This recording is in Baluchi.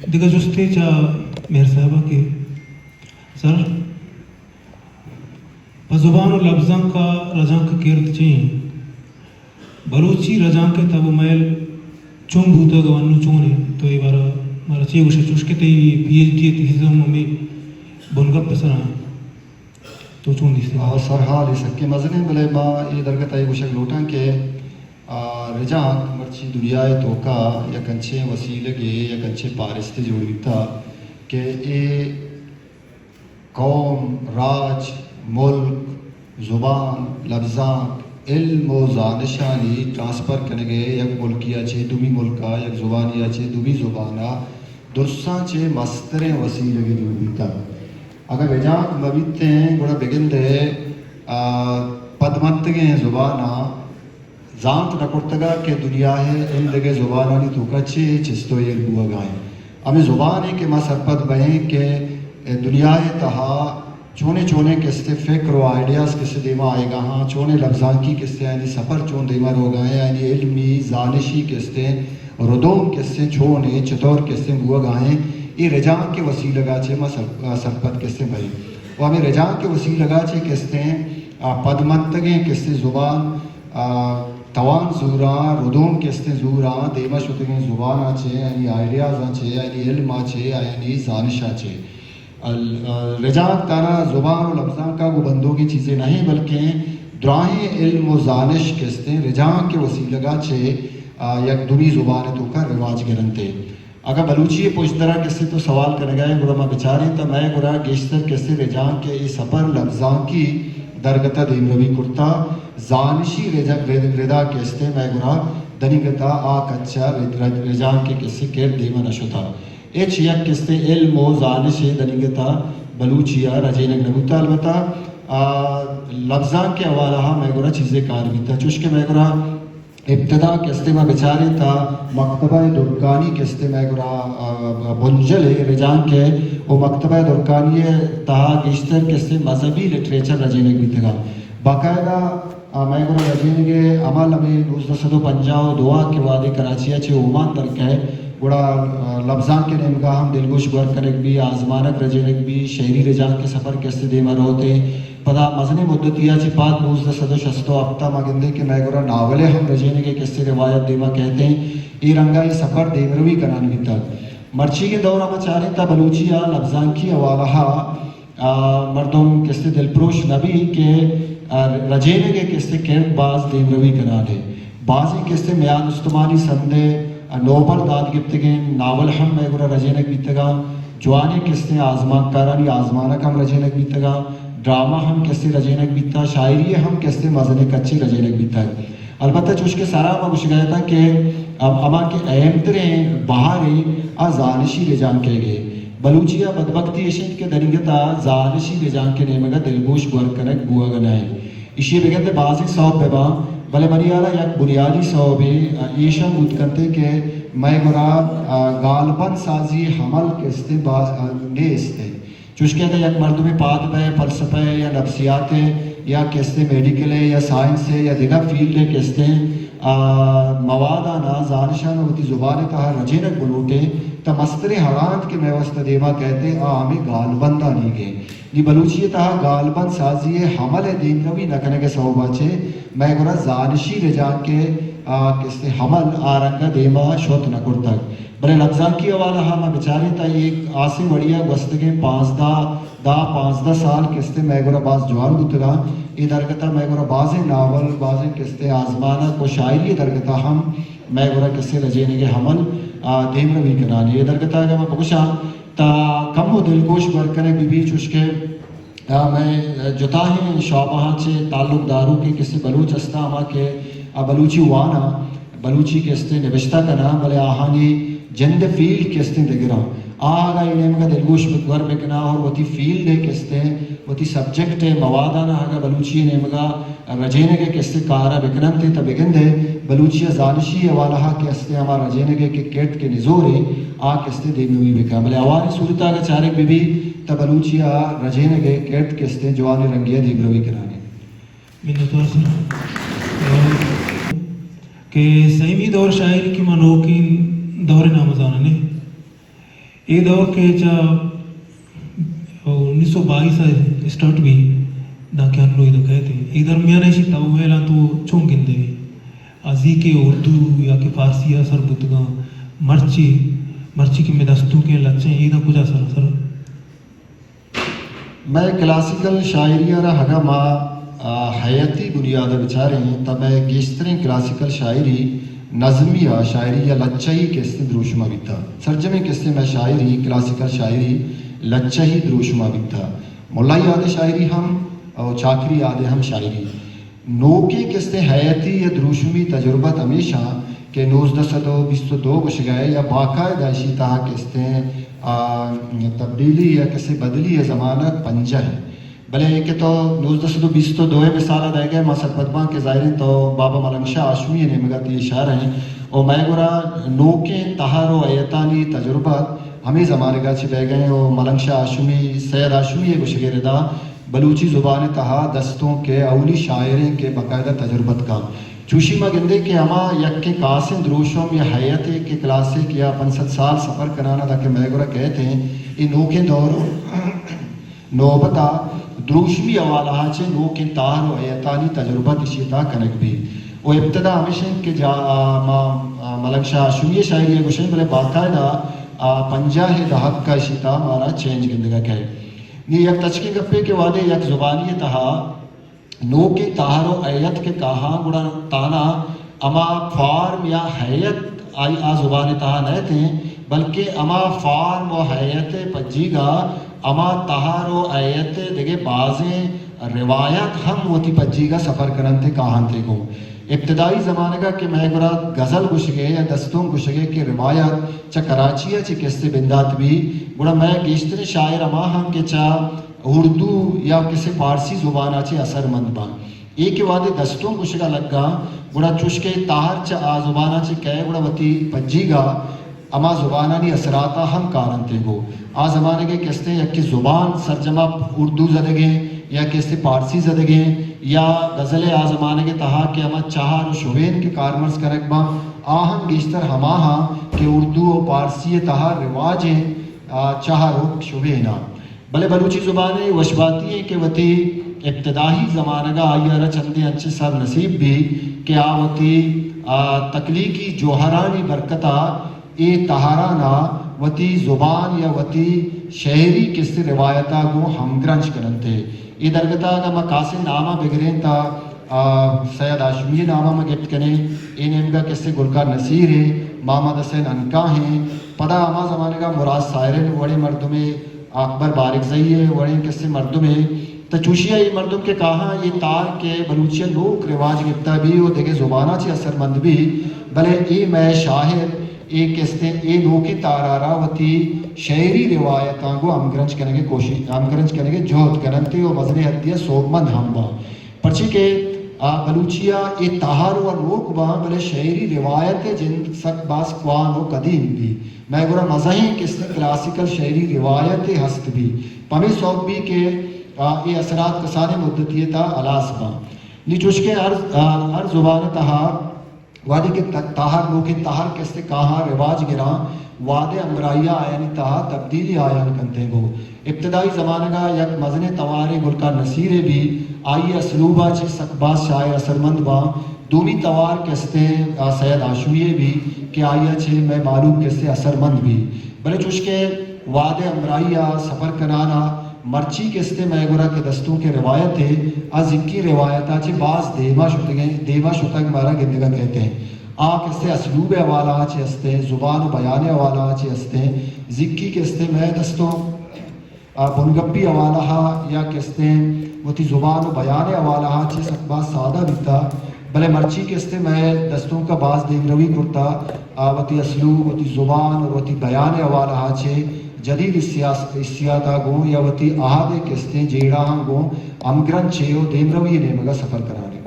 دگہ جستے چہ مہر صاحب ءَ کہ سر، پہ زبان و لبزانک ءَ رجانک ءِ کرد چے اِنت؟ بلوچی رجانک ءِ تب و میل چون بوتگ و انوں چون اِنت؟ تو اے بارہ ءَ مارا چے گوش ئے؟ چوش کہ تئی پی ایچ ڈی ءِ تھیسز ہم ہمے بنگپ ءِ سرا اِنت، تو چون دیست ئے؟ آ، سرحال اے سکیں مزنیں، بلے ما اے درگت ءَ اے گوشگ لوٹاں کہ، آ، رجانک مرچی دنیا ءِ توکا یک انچیں وسیلگے، یک انچیں پارستے جوڑ بیتا کہ اے قوم، راج، ملک، زبان، لبزانک، علم و زانشانی ٹرانسفر کنگ ءِ یک ملکے ءَ چہ دومی ملک ءَ، یک زبانے ءَ چہ دومی زبان ءَ درساں چہ مستریں وسیلگے جوڑ بیتگ۔ اگاں رجانک مہ بیتیں گڑا بگندئے، آ، پدمنتگیں زباناں زانت نہ کرتگ ات کہ دنیا ءِ ایندگہ زبانانی توکا چے چست و ایر بوہگا اِنت۔ ہمے زبان اِنت کہ ما سرپد بئیں کہ دنیا ءِ تہا چونیں چونیں کستے فکر و آئیڈیاز کستے دیما آئیگا اَنت، چونیں لبزانکی کستے آیانی سفر چون دیما روگا اِنت، آیانی علمی زانشی کستے ردوم کستے چون اِنت، چطور کستے بوہگا اِنت، اے رجانک ءِ وسیلگا چہ ما سر-، سرپد کستے بئیں۔ و ہمے رجانک ءِ وسیلگا چہ کستے، آ، پدمنتگیں کستے زبان، آ، توان زوراں، ردوم کستیں زوراں، دیما شتگیں زباناں چہ، آیانی آئیڈیازاں چہ، آیانی علماں چہ، آیانی زانشاں چہ۔ ال-، آ، رجانک تہنا زبان و لبزانکا گوں بندوکیں چیزے نہ اِنت، بلکیں دراہیں علم و زانش کستیں رجانک ءِ وسیلگا چہ، آ، یک دومی زبان ءِ توکا رواج گرنت۔ اگاں بلوچی ءِ پشدرا کسے تو سوال کنگا ئے، گڑا ما بچاریں تہ مئے گورا گیشتر کسے رجانک ءِ اے سپر لبزانکی درگت ءَ دیمروی کرتہ، زانشی رجا-، رد-، ردا کسے مئے گورا دنیگتا آ کچ ءَ رد-، رد-، رجانک ءِ کسے کرد دیما نہ شتہ۔ ہچ یک کسے علم و زانشے دنیگتا بلوچی ءَ رجینگ نہ بوتہ۔ البتہ، آ، لبزانک ءِ حوالہ ءَ مئے گورا چیزے کار بیتہ، چوشکہ مئے گورا ابتدا کستے ما بچاریں تہ مکتبہ درکانی کستے مئے گورا، آ، بنجل ءِ رجانک ءِ و مکتبہ درکانی ءِ تہا گیشتر کستے مذہبی لٹریچر رجینگ بیتگا۔ باقاعدہ، آ، مئے گورا رجینگ ءِ عمل ہمے نوزدہ سد و پنجاہ و دو ءَ کہ وہدے کراچی ءَ چہ اومان در کئے گڑا، آ، لبزانک ءِ نیمگا ہم دلگوش گور کنگ بی، آزمانک رجینگ بی، شعری رجانک ءِ سفر کستے دیما روت ءُ پدا مزنیں مدتے ءَ چہ پد نوزدہ سد و شست و ہپت ءَ ما گندیں کہ مئے گورا ناولے ہم رجینگ ءِ کسے روایت دیما کئیت ایں۔ اے رنگا اے سفر دیمروی کنان بیتگ۔ مرچیگیں دور ءَ ما چاریں تہ بلوچی ءِ لبزانکی حوالہ ءَ، آ، مردم کسے دلپروش نہ بی کہ، آ، رجینگ ءِ کسے کرد باز دیمروی کنان ایں۔ بازیں کسے میان استمانی سند ءِ، آ، نوبل داد گپتگیں ناول ہم مئے گورا رجینگ بیتگاں۔ جوانیں کستیں آزمانکارانی آزمانک ہم رجینگ بیتگاں، ڈرامہ ہم کستیں رجینگ بیتگ، شاعری ءِ ہم کستیں مزنیں کچے رجینگ بیتگ۔ البتہ چوش کہ سرا ما گوشگ ءَ اتاں کہ ہم-، ہما کہ اہم تریں بہرے آ زانشی رجانک ءِ گے۔ بلوچی ءِ بدبختی اش انت کہ دنیگت ءَ زانشی رجانک ءِ نیمگ ءَ دلگوش گور کنگ بوہگ ءَ نہ انت۔ ایشی ءِ بگندے بازیں سوب بہ باں، بلے منی ہیال ءَ یک بنیادی سوبے، آ، ایش ہم بوت کنت کہ مئے گورا، آ، گالبند سازی ءِ عمل کستیں با-، آ، نیست انت۔ چوشکہ اگاں یک مردمے پاد بئے فلسفہ ءِ یا نفسیات ءِ یا کستیں میڈیکل ءِ یا سائنس ءِ یا دگہ فیلڈ ءِ کستیں، آ، موادانا، زانشانا وتی زبان ءِ تہا رجینگ بلوٹیں، تہ مستریں ہڑاند کہ مئے واستہ دیما کئیت، آ ہمے گالبندانیگ انت۔ نی بلوچی ءِ تہا گالبند سازی ءِ عمل ءِ دیمروی نہ کنگ ءِ سوب ءَ چہ مئے گورا زانشی رجانک ءِ، آ، کستیں عمل آ رنگ ءَ دیما شت نہ کرتگ۔ بلے لبزانکی حوالہ ءَ ما بچاریں تہ اے ہاسیں وڑے ءَ گوستگیں پانزدہ، دہ پانزدہ سال کستیں مئے گورا باز جوان بوتگاں۔ اے درگت ءَ مئے گورا بازیں ناول، بازیں کستیں آزمانک و شاعری ءِ درگت ءَ ہم مئے گورا کستیں رجینگ ءِ عمل، آ، دیمروی کنان ایں۔ اے درگت ءَ اگاں ما بگوشاں، تہ کمو دلگوش گور کنگ بہ بی، چوشکہ، آ، مئے جتاہیں شعبہاں چہ تعلق داروکیں کسے بلوچ استاں، ہما کہ آ بلوچی واناں، بلوچی کستیں نبشتہ کناں، بلے آہانی جند ءِ فیلڈ کستیں دگراں۔ آ اگاں اے نیمگ ءَ دلگوش گور بکناں اور وتی فیلڈ ءِ کستیں، وتی سبجیکٹ ءِ موادانا اگاں بلوچی ءِ نیمگ ءَ رجینگ ءِ کسے کار ءَ بکننت تہ بگندے بلوچی ءِ زانشی حوالہ ءَ کہ استیں ہما رجینگ ءِ کہ کرد کہ نزوریں آ کسے دیمروی بکن۔ بلے ہواریں صورت ءَ اگاں چارگ بہ بی تہ بلوچی ءِ رجینگ ءِ کرد کسے جوانیں رنگے ءَ دیمروی کنان ایں۔ منتوار سر۔ کہ سیمی دور شاعری کہ ما نوکیں دور ءِ نام ءَ زانن ایں۔ اے دور کہ چہ انیس سو بائیس ءَ اسٹارٹ بی، داں کہ انو ادا کئیت، اے درمیان ءَ ایشی توہیلاں تو چون گندے؟ ازی کہ اردو یا کہ فارسی ءَ اثر بوتگاں، مرچی، مرچی کہ مئے دستونکیں لچہ ایں، اے داں کجا سر اثر؟ مئے کلاسیکل شاعری ءَ را اگاں ما، آ، ہیئتی بنیاد ءَ بچاریں، تہ مئے گیشتریں کلاسیکل شاعری نظمی ءَ شاعری یا لچہی کستیں دروشم ءَ بیتا۔ سرجمیں کستیں مئے شاعری، کلاسیکل شاعری لچہی دروشم ءَ بیتا۔ ملائی آدے شاعری ہم، او چاکری آدے ہم شاعری۔ نوکیں کستیں ہیئتی یا دروشمی تجربت ہمیش آں کہ نوزدہ سد و بیست و دو گوشگا اے یا باقاعدہ اشی تہا کستیں، آ، تبدیلی یا کسے بدلی ءِ زمانگ پنجاہ ایں۔ بلے کہ تو نوزدہ سد و بیست و دو ءِ مثال ءَ دئیگ ءَ، ما سرپد باں کہ ظاہر ایں تو بابا ملنگ شاہ ہاشمی ءِ نیمگ ءَ تئی اشارہ ایں۔ و مئے گورا نوکیں تہر و ہیئتانی تجربت ہمے زمانگ ءَ چہ بیگ ءَ ایں و ملنگ شاہ ہاشمی، سید ہاشمی ءِ گوشگ ءِ ردا بلوچی زبان ءِ تہا دستونک ءِ اولی شاعر ایں کہ باقاعدہ تجربت کا۔ چوشی ما گندیں کہ ہما یکیں خاصیں دروشم یا ہیئتے کہ کلاسیک یا پنچ سد سال سفر کنان ءَ داں کہ مئے گورا کئیت ایں، اے نوکیں دور و نوبت ءَ دروشمی حوالہ ءَ چہ نوکیں تہر و ہیئتانی تجربت اشی ءِ تہا کنگ بیت۔ و ابتدا ہمیش ایں کہ جا، آ، ما، آ، ملنگ شاہ ہاشمی ءِ شاعری ءَ گوشیں، بلے باقاعدہ، آ، پنجاہ ءِ دہک ءَ اشی ءِ تہا مارا چینج گندگ ءَ کئیت۔ نی یک تچکیں گپے کہ وہدے یک زبانی ءِ تہا نوکیں تہر و ہیئت کہ کاہاں، گڑا تہنا ہما فارم یا ہیئت آئی آ زبان ءِ تہا نئیت ایں، بلکہ ہما فارم و ہیئت ءِ پجیگا ہما تہر و ہیئت ءِ دگہ بازیں روایت ہم وتی پجیگا سفر کننت ءُ کاہنت ءُ گوں ابتدائی زمانگا کہ مئے گورا غزل گوشگ ءِ یا دستونک گوشگ ءِ کہ روایت چہ کراچی ءَ چہ کسے بندات بی، گڑا مئے گیشتریں شاعر ہما ہاں کہ چہ اردو یا کسے پارسی زبان ءَ چہ اثر مند باں۔ اے کہ وہدے دستونک گوشگ ءَ لگاں، گڑا چوش کہ تہر چہ آ زبان ءَ چہ کئے، گڑا وتی پجیگا ہما زبانانی اثرات ءَ ہم کارنت ءُ گوں آ زمانگ ءَ کستیں یکے زبان سرجما اردو زدگیں یا کسے پارسی زدگیں، یا غزل ءِ آ زمانگ ءِ تہا کہ ہما چہر و شبین کہ کارمرز کنگ باں، آ ہم گیشتر ہما ہاں کہ اردو و پارسی ءِ تہا رواجیں، آ، چہر و شبین آں۔ بلے بلوچی زبان ءِ وشباتی ایں کہ وتی ابتدائی زمانگ ءَ آئی ءَ را چندے انچیں سر نصیب بی کہ آ وتی، آ، تخلیقی جوہرانی برکت ءَ اے تہران ءَ وتی زبان یا وتی شعری کسے روایت ءَ گوں ہمگرنچ کننت ءُ اے درگت ءَ اگاں ما کاسیں نام ءَ بگریں تہ، آ، سید ہاشمی ءِ نام ءَ ما گپت کنیں، اے نیمگ ءَ کسے گلکار نصیر ایں، محمد حسین عنقا ایں، پدا ہما زمانگ ءَ مراد ساحر ءِ وڑیں مردمے، اکبر بارکزئی ءِ وڑیں کسے مردمے، تہ چوشی ءَ اے مردم کہ کاہاں اے تہر کہ بلوچی ءَ نوک رواج گپتا بی و دگہ زباناں چہ اثرمند بی، بلے اے مئے شاعر اے کستیں اے نوکیں تہر ءَ را وتی شعری روایتاں گوں ہمگرنچ کنگ ءِ کوشش، ہمگرنچ کنگ ءِ جہد کننت ءُ مزنیں حدے ءَ سوبمند ہم باں۔ پرچے کہ آ بلوچی ءَ اے تہر و نوک باں، بلے شعری روایت ءِ جند سک باز کوہن و قدیم بی۔ مئے گورا مزنیں کسے کلاسیکل شعری روایتے ہست بی۔ پمے سوب بی کہ، آ، اے اثرات کسانیں مدتی ءِ تہا ہلاس باں۔ نی چوش کہ ہر، آ، ہر زبان ءِ تہا وہدے کہ ت-، تہر، نوکیں تہر کسے کاہاں رواج گراں، وہدے ہمراہی ءَ آیانی تہا تبدیلی آیان کنت ءُ گوں ابتدائی زمانگ ءَ یک مزنیں توارے گلکار نصیر ءِ بی، آئی ءِ اسلوب ءَ چہ سک باز شاعر اثرمند باں۔ دومی توار کستیں، آ، سید ہاشمی ءِ بی کہ آئی ءَ چہ مئے مہلوک کسے اثرمند بی۔ بلے چوش کہ وہدے ہمراہی ءَ سفر کنان ءَ مرچی کستیں مئے گورا کہ دستونک ءِ روایت ءَ، آ زکی روایت ءَ چہ باز دیما شتگیں، دیما شتگ مارا گندگ ءَ کئیت ایں۔ آ کسے اسلوب ءِ حوالہ ءَ چہ استیں، زبان و بیان ءِ حوالہ ءَ چہ استیں، زکی کستیں مئے دستونک آ بنگپی حوالہ ءَ یا کستیں وتی زبان و بیان ءِ حوالہ ءَ چہ سک باز سادہ بیتا، بلے مرچی کستیں مئے دستونک ءَ باز دیمروی کرتا، آ وتی اسلوب، وتی زبان اور وتی بیان ءِ حوالہ ءَ چہ جدید حسیاس-، حسیات ءَ گوں یا وتی عہد ءِ کستیں جیڑہاں گوں ہمگرنچ ءُ دیمروی ءِ نیمگ ءَ سفر کنان ایں۔